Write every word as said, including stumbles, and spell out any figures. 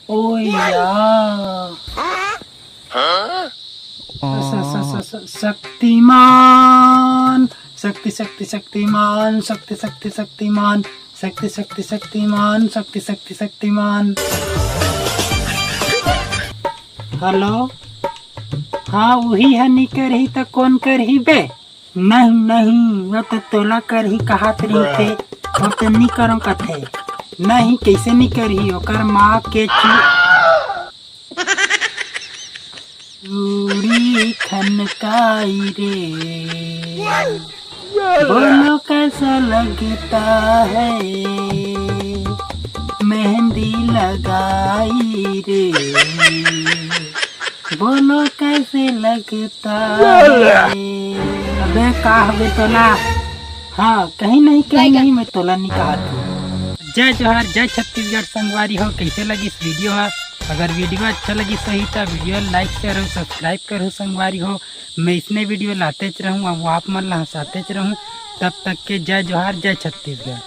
ओ या। स-, स-, स-, स-, शक्तिमान, शक्ति, शक्ति, शक्तिमान, शक्ति, शक्ति, शक्तिमान, शक्ति, शक्ति, शक्तिमान, शक्ति, शक्ति, शक्तिमान। हेलो, हाँ, उही ह नी करही त कोन करही बे? नहीं, नहीं, वो तो तोला करही कहात रहिथे, वो तो नी करो कथे। नहीं, कैसे नी करही? ओकर माँ के चू-, चूड़ी खनकाई रे, बोलो कैसा लगता है मेहंदी लगाई रे, बोलो कैसे लगता है। अबे का हवे तोला? हाँ, कहीं नहीं, कहीं नहीं, मैं तोला नहीं कहा तू। जय जोहार, जय छत्तीसगढ़ संगवारी हो, कैसे लगिस वीडियो हा? अगर वीडियो अच्छा लगिस होही त वीडियो like, share और subscribe करहु संगवारी हो। मैं इसने वीडियो लातेच रहूँ, अब आप मन ला हंसातेच रहूँ। तब तक के जय जोहार, जय छत्तीसगढ़।